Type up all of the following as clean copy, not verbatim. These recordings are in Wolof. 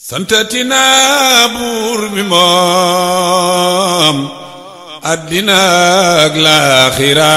santatina buur bi moom àddina ak laaxira.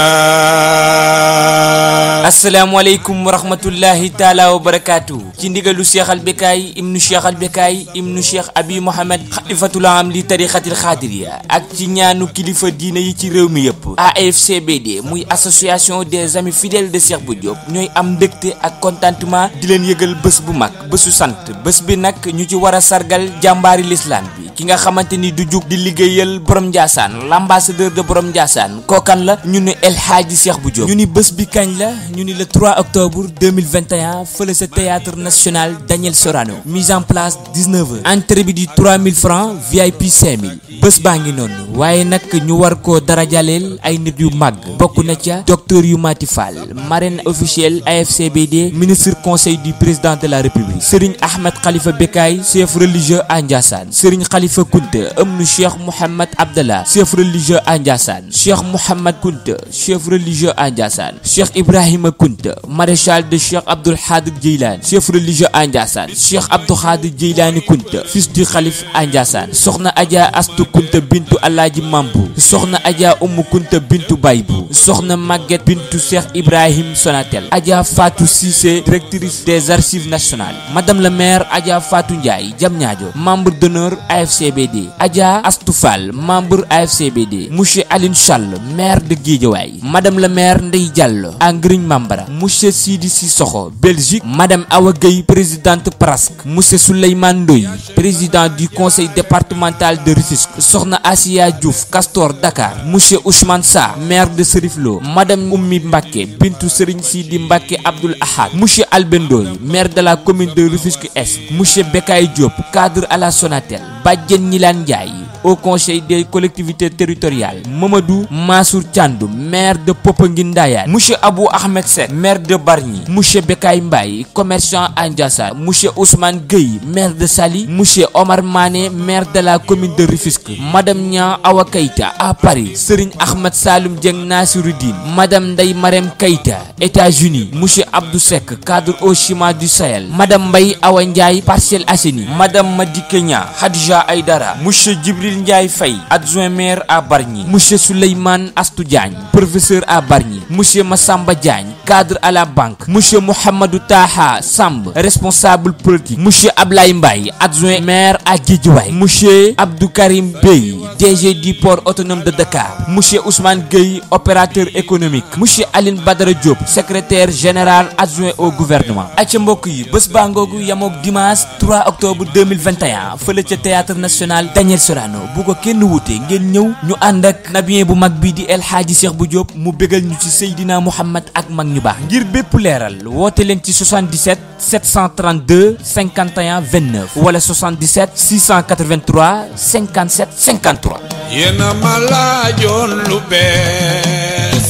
asalaamaaleykum wa rahmatullahi taala wa barakaatu. ci ndigalu Cheikh al Bekaay ibnu Cheikh al Bekaay ibnu Cheikh Abi Mohamed xalifatul am li tarixatil xaadiriya ak ci ñaanu kilifa diine yi ci réew mi yëpp. AFCBD muy association des amis fidèles de Cheikh Bou Diop ñooy am mbégte ak contentement di leen yëgal bés bu mag bésu sant bés bi nag ñu ci war a sargal jàmbaari l'islam bi ki nga xamante ni du jug di liggéeyal borom Ndiassane l'ambassadeur de borom Ndiassane kookan la ñu ne El Hadji Cheikh Bou Diop. ñu ni bés bi kañ la ñu ni le 3 octobre 2021 fële sa théâtre national Daniel Sorano. mise en place 19h. entrée bi di 3000 francs VIP 5000. bés baa ngi noonu waaye nag ñu war koo darajaleel ay nit yu màgg bokk na ca docteur yu Mati Fall marraine officielle AFCBD ministre conseil du président de la république Serigne Ahmed Khalifa Bekaay chef religieux à Ndiassane Serigne Khalifa Kounta ëmnu Cheikh Mouhamad Abdallah chef religieux à Ndiassane Cheikh Mouhamad Kounta chef religieux à Ndiassane Cheikh Ibrahima Kounta maréchal de Cheikh Abdoul Khadir Djeylani chef religieux à Ndiassane Cheikh Abdou Khadir Djeylani Kounta fils du Khalif à Ndiassane soxna Adja Astou Kounta bintu Alaaji Mambu soxna Adja Umu Kounta bintu Baybu soxna Maguette bintu Cheikh Ibrahim Sonatel Adja Fatou Cissé directrice des archives nationales madame la maire Adja Fatou Ndiaye Diamniadio membre d'honneur AFCBD Adja Astou Fall membre AFCBD monsieur Aline Chall maire de Guédiawaye madame la maire Ndeye Diallo Ngrigne Mambara monsieur Sidi Sissoko Belgique madame Awa Gueye présidente Prask monsieur Souleymane Ndoye président du conseil départemental de Rufisque soxna Asia Diouf Castor Dakar monsieur Ousmane Sa maire de Serif Lo madame Oummi Mbacké bintu Serigne Sidi Mbacké Abdoul Ahad monsieur Albendoy maire de la commune de Rufisque Est monsieur Bekaay Diop cadre à la Sonatel Badjen Ñilaan Ndiaye au conseil des collectivités territoriales Mamadou Mansour Thiandoum maire de Popenguine Ndayane monsieur Abou Ahmed Seck maire de Bargny monsieur Bekaay Mbaye commerçant à Ndiassane monsieur Ousmane Gueye maire de Saly monsieur Omar Mané maire de la commune de Rufisque madame Nia Awa Keita à Paris Serigne Ahmed Saloum Dieng Nasiruddin madame Ndeye Marème Keita États-Unis monsieur Abdou Seck cadre au Ciment du Sahel madame Mbaye Awa Ndiaye Parcelles Assainies madame Madi Kenya Hadja Aïdara monsieur Djibril Ndiaye Faye adjoint maire à Bargny monsieur Souleymane Astou Diagne professeur à Bargny monsieur Massamba Diagne cadre à la banque monsieur Mohamedou Taha Samb responsable politique monsieur Ablaye Mbaye adjoint maire à Guédiawaye monsieur Abdou Karim Bey DG du port autonome de Dakar monsieur Ousmane Gueye opérateur économique monsieur Aline Badara Diop secrétaire général adjoint au gouvernement. acca mbokk yi bés baa ngoogu yamook dimanche 3 octobre 2021 fële ca théâtre national Daniel Sorano bu ko kenn wute ngeen ñëw ñu ànd ak nabien bu mag bi di El Hadji Cheikh Bou Diop mu bégal ñu ci Seydina Mouhamad ak mag ñu baax ngir bépp leeral woote leen ci 77 732 51 29 wala 77 683 57 53. yéena ma laajoon lu bees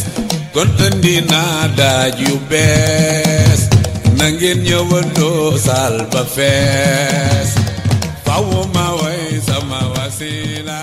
kon andi naa daaj yu bees na ngeen ñëwandoo saal ba fees faaw ma way sama wasila